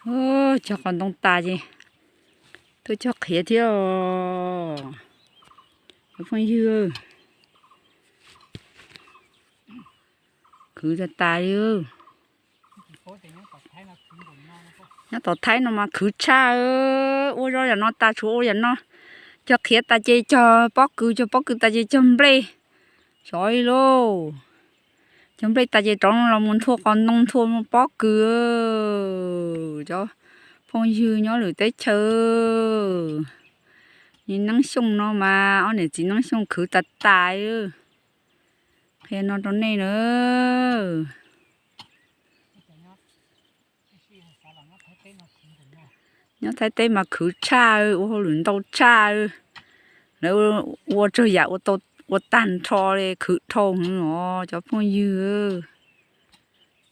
Cog qos ntoo tas ces tuaj cog qhiav thiab os cov phooj ywg. Khwv tas tas li. Nyob tom Thaib no mas khwv tshaj, ua zoj yam no tas tshuav ua yam no. Cog qhiav tas ces cog pob kws, cog pob kws tas ces cog nplej. Xyov li lauj. Cog nplej tas ces rov los mus nthua qos ntoo, nthua pob kws. Cov phooj ywg nyob lwm teb chaws, Neeb Xyooj no mas ob niam txiv Neeb Xyooj khwv tas tas. Qhia no rau nej na. Nyob Thaib teb mas khwv tshaj, ua hauj lwm ntau tshaj. Lawv ua tsawg yam ua tag nrho li, khwv dhau os cov phooj ywg.